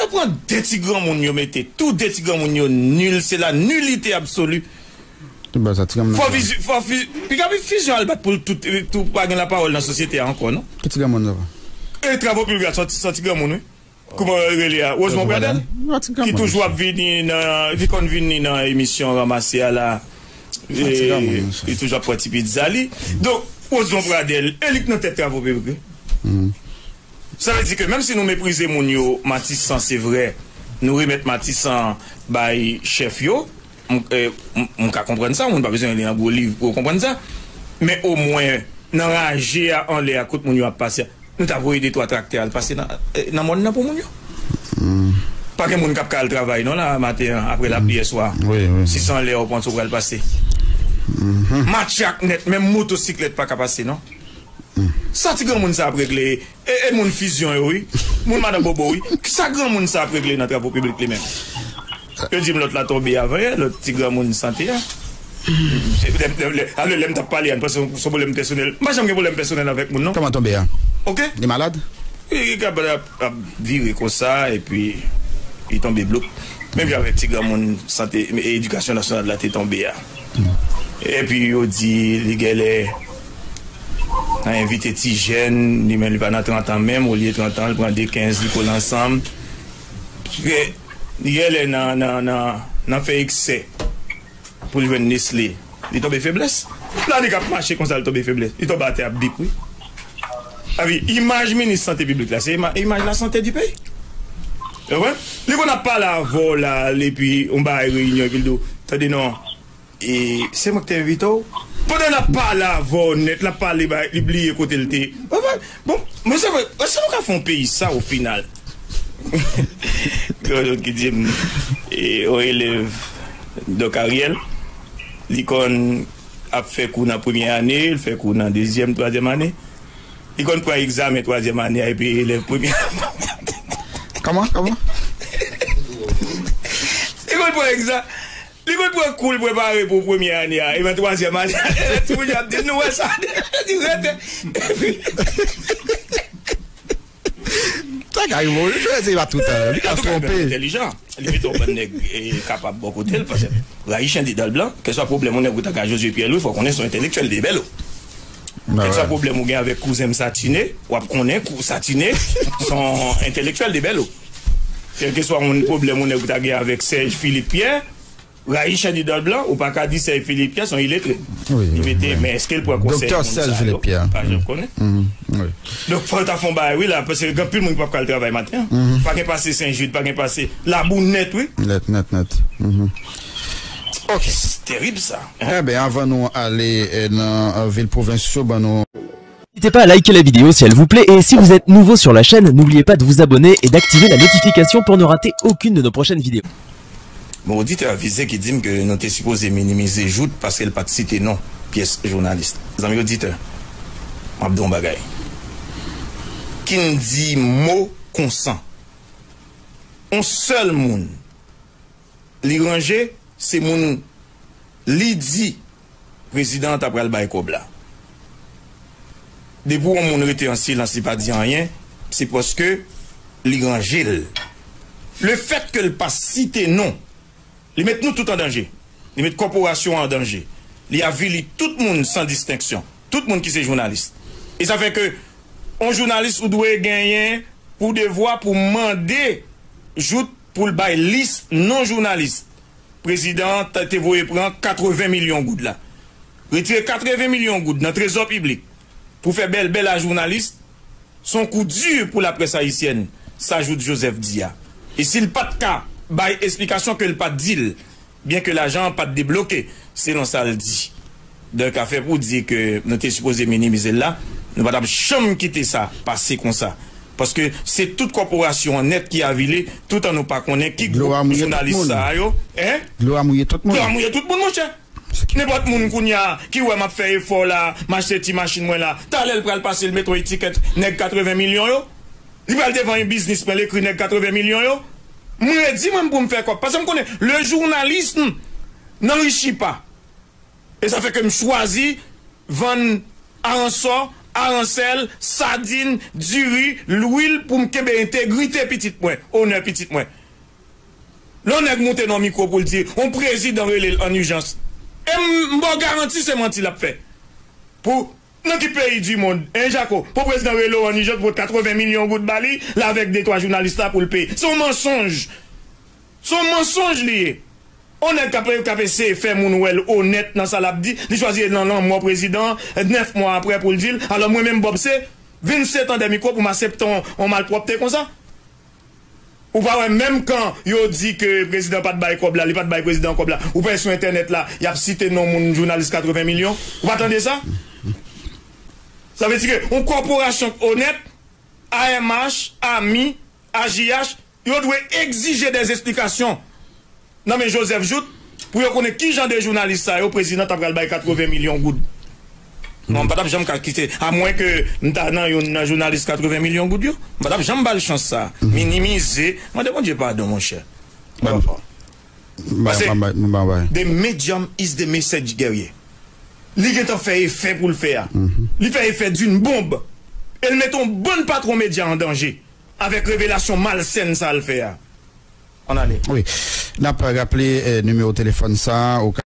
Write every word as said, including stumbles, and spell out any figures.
Pran de ti granmoun yo mete, tou de ti granmoun yo nil, se la nilite absoli. Fò fizi, fò fizi, piga pi fizyon al bat pou l tout, tou pa gen lapawòl nan sosyete a ankò, non? Ki ti granmoun sa? E travo piblik la, se yon ti, se yon ti granmoun, wi. Kouman yo rele a? Rosemond Pradel? Ki toujou ap vini nan, ki konn vini nan emisyon Ranmase a la. Li toujou ap pran ti pizza li. Donk, Rosemond Pradel, e li k nan tèt travo piblik, wi. Sa vle di ke menm si nou meprize moun yo, Matisan, se vre, nou remèt Matisan bay chèf yo, m, e, m, m ka konprann sa, moun pa bezwen li nan gwo liv pou yo konprann sa. Men omwen, nan raje a anlè a, kot moun yo ap pase a, nou ta voye de twa traktè al pase nan, e, nan mòn nan pou moun yo. Pa gen moun k ap ka al travay non la maten an, apre lapli yèswa. Si se anlè yo pran, ou pral pase. Matyak nèt, menm motosiklèt pa ka pase non. Sa ti granmoun sa ap regle? E, e moun fizyon yo, wi. Moun madan Bobo, wi. Sa granmoun sa ap regle nan travo piblik li menm? Yo di m lòt la tonbe avan yè, lòt ti granmoun sante a. Se lè, lè, lè, alò, lè m t ap pale a, m panse se yon pwoblèm pèsonèl. M pa janm gen pwoblèm pèsonèl avèk moun, non. Kòman tonbe a? Oke? Li malad? Li kapab ap, ap vire konsa, epi li tonbe bloup. Menm jan avèk ti granmoun sante, e, edikasyon nasyonal la te tonbe a. Epi yo di li genlè nan envite ti jèn, li menm li pa nan trant an menm, olye trant an, li pran de kenz, li kole ansanm. Li genlè nan, nan, nan, nan fè eksè pou l jwenn Nestlé. Li tonbe feblès. Lani k ap mache konsa, li tonbe feblès. Li tonbe atè ap bip, wi. Sa vle di, imaj minis sante piblik la, se ima-, imaj lasante di peyi. Ou konprann? Li konn ap pale avè w la, epi yon bagay reyinyon, epi l di w, tande non, e se mwen ki te envite w. Pandan l ap pale avè w nèt, l ap pale, bay, li bliye kote l te. Ou konprann? Bon, men se vre, èske nou ka fè yon peyi sa o final? Gen yon ki di m, e, yon elèv Doc Ariel, li konn ap fè kou nan premyè ane, li fè kou nan dezyèm, twazyèm ane. Li konn pran egzamen twazyèm ane a, epi elèv premyè. Kòman? Kòman? Li konn pran egza-, li konn pran kou l prepare pou premyè ane a, epi twazyèm ane a, elèv ti moun yo ap di, "Nou wè sa." Di rete. Sa ka rive, wi. Jwè se pa tout tan. Li ka twonpe. Entèlijan. Li mete yon bann nèg, e, kapab bò kote l, paske rayi chen di dan l blan, kèlswa pwoblèm yon nèg ou ta gen ak Josué Pierre Louis, fò w konnen se yon entèlektyèl de Bèlo. Kèlswa pwoblèm ou gen avèk kouzen m Satiné, w ap konnen kou-, Satiné se yon entèlektyèl de Bèlo. Kèlkeswa yon pwoblèm yon nèg ou ta gen avèk Serge Philippe Pierre, rayi chen di dan l blan, ou pa ka di Serge Philippe Pierre se yon iletre. Li mete, men èske l pran konsèy moun sa yo? Doktè Serge Philippe Pierre. Pa janm konnen. Donk, fò yo ta fè yon bagay, wi, la, paske gen anpil moun ki p ap ka al travay maten an. Pa gen pase Sen Jid, pa gen pase Labou nèt, wi. Nèt, nèt, nèt. Ok. Se terib, sa. Enben, anvan nou ale, eh, nan, eh, vil pwovens yo, ban nou. N'hésitez pas à liker la vidéo si elle vous plaît et si vous êtes nouveau sur la chaîne, n'oubliez pas de vous abonner et d'activer la notification pour ne rater aucune de nos prochaines vidéos. Bon, oditè avize ki di m ke nou te sipoze minimize Jouthe paske l pa t site non pyès jounalis. Zanmi oditè, m ap di w yon bagay. Kin di mo konsan. On sèl moun li ranje, se moun li di prezidan an ta pral bay kòb la. Depi yon moun rete an silans, li pa di anyen, se paske li ranje l. Lefètke l pa site non, li met nou tout an danje. Li met kòporasyon an an danje. Li avili tout moun san distenksyon. Tout moun ki se jounalis. E sa fè ke yon jounalis ou dwe genyen pou devwa pou mande Jouthe pou l bay lis non jounalis prezidan an t-, te voye pran katreven milyon goud la. Retire katreven milyon goud nan trezò piblik pou fè bèlbèl a jounalis, se yon kou di pou laprès ayisyèn, sa Jouthe Joseph di a. E si l pa t ka bay esplikasyon ke l pa t di l, byenke lajan an pa t debloke, selon sa l di. Donk, afè pou di ke nou te sipoze minimize l la, nou pa t ap janm kite sa pase konsa. Paske se tout kòporasyon an nèt ki avili, toutan nou pa konnen ki gwoup jounalis sa a yo. Dlo a mouye tout moun. Dlo a mouye tout moun, monchè. Nenpòt moun kounye a ki wè m ap fè efò la, m achte ti machin mwen la, talè l pral pase, l mete yon etikèt nèg katreven milyon yo. Li pral devan yon biznis mwen, l ekri nèg katreven milyon yo. M redi mwen pou m fè kòb. Paske m konnen le journalisme n'enrichit pas. E sa fè ke m chwazi vann aransò aransèl, sadin, diri, lwil pou m kenbe entegrite pitit mwen, onè pitit mwen. Lè yon nèg moute nan mikwo pou l di yon prezidan rele l an ijans, e m, m ba w garanti se manti l ap fè. Pou, nan ki peyi di mond, en Jako, pou prezidan rele w an ijans pou katreven milyon goud ba li, l avèk de twa jounalis la pou l peye. Se yon mansonj. Se yon mansonj li ye. On nèg k ap, k ap eseye fè moun wè l onèt nan sa l ap di, li chwazi nan lanmò prezidan an, nèf mwa apre pou l di l, alò mwen menm Bob se vin sete an dèyè mikwo pou m aksepte on, on malpwòpte konsa? Ou pa wè menm kan yo di ke prezidan pa t bay kòb la, li pa t bay prezidan kòb la, ou pa wè sou entènèt la, y ap site non moun jounalis katreven milyon? Ou pa tande sa? Sa vle di ke on kòporasyon onèt, A M H, ami, A J H, yo dwe egzije dè esplikasyon nan men Joseph Jouthe pou yo konnen ki jan de jounalis sa yo prezidan ta pral bay katreven milyon goud. Non, m pa t ap janm ka kite, amwen ke m ta nan youn nan jounalis katreven milyon goud yo, m pa t ap janm ba l chans sa. Minimize, mande Bondye padon, monchè. Pase the medium is the message, Guerrier. Li gentan fè efè pou l fè a. Li fè efè d'une bombe. E l mete yon bann patwon medya an danje avèk revelasyon malsèn sa l fè a. Ann ale. Wi. N ap raple eh, nimewo telefòn sa a.